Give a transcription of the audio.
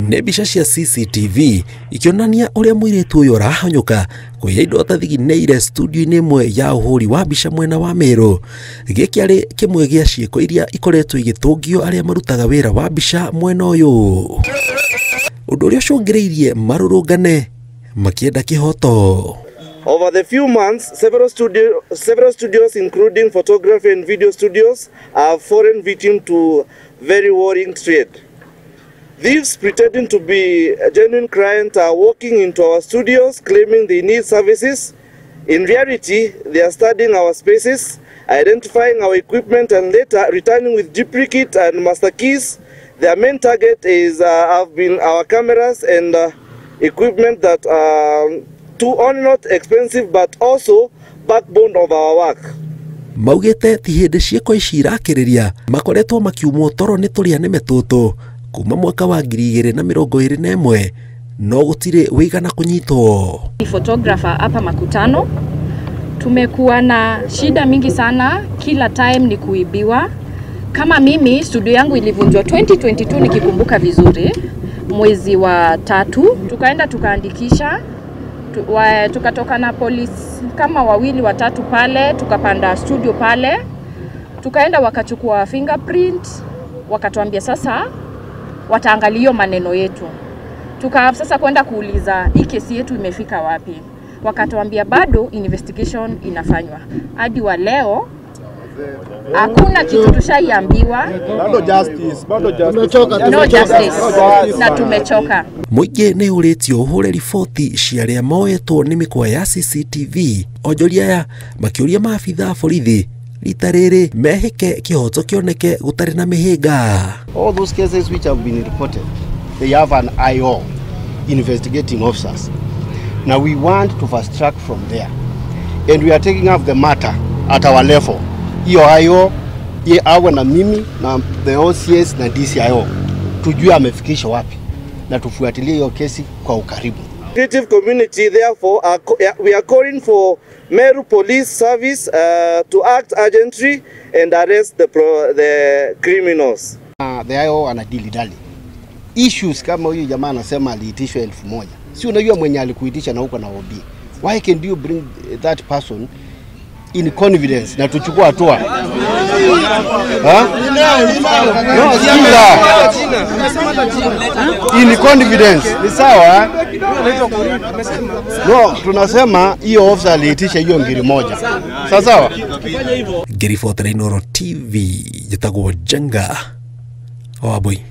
Nĩ mbica cia CCTV ikĩonania ũrĩa mũirĩtu ũyũ arahanyũka kũiya indo atathiginĩire studio-inĩ ĩmwe ya ũhũri wa mbica mwena wa Meru. Gĩkĩ arĩ kĩmwe gĩa ciĩko iria ikoretwo igĩtũngio arĩa marutaga wĩra wa mbica mwena ũyũ, ũndũ ũrĩa ũcũngĩrĩirie marũrũngane makĩenda kĩhoto. Over the few months, several studios, including photography and video studios, are fallen victim to very worrying trade. Thieves pretending to be a genuine client are walking into our studios claiming they need services. In reality, they are studying our spaces, identifying our equipment, and later returning with duplicate and master keys. Their main target is have been our cameras and equipment that are too only not expensive but also backbone of our work. Maugĩte ti hĩndĩ ciĩko ici irakĩrĩria makoretwo makiumwo toro nĩ tũrĩa nĩme tũtũ kuma mwaka wa 2021 no gũtirĩ wĩigana kũnyitwo. Photographer hapa Makutano tumekuwa na shida mingi sana, kila time ni kuibiwa. Kama mimi studio yangu ilivunjwa 2022 nikikumbuka vizuri, mwezi wa 3, tukaenda tukaandikisha, tukatoka na polisi kama 2 3 pale, tukapanda studio pale, tukaenda wakachukua fingerprint, wakatuambia sasa wataangalia maneno yetu. Tuka sasa kwenda kuuliza hii kesi yetu imefika wapi, wakatuambia bado investigation inafanywa. Hadi wa leo hakuna kitu tushaiambiwa. Bado justice, bado justice. No justice. Na tumechoka. Mũingĩ nĩ ũrĩtio ũhũre riboti cia arĩa moetwo nĩ mĩkwa ya CCTV. Onjoria aya makĩũria maabitha a borithi rita rĩrĩ mehĩke kĩhoto kĩoneke gũtarĩ na mĩhĩnga. All those cases which have been reported, they have an IO, investigating officers. Now we want to fast track from there, and we are taking up the matter at our level. Hiyo IO ye awe na mimi na the OCS na DCIO, tujue amefikisha wapi na tufuatilie hiyo kesi kwa ukaribu. Creative community therefore we are calling for Meru Police Service to act urgently and arrest the criminals. The IO anadili dali issues kama huyu jamaa anasema aliitishwa 1000. Si unajua mwenye alikuitisha na huko na OB. Why can't you bring that person in confidence na tuchukua hatua? No, in confidence ni sawa. No, tunasema hiyo officer aliitisha hiyo ngiri 1. Sawa sawa. Ngiri 4 Inooro TV, njĩtagwo Njenga wa Wambui.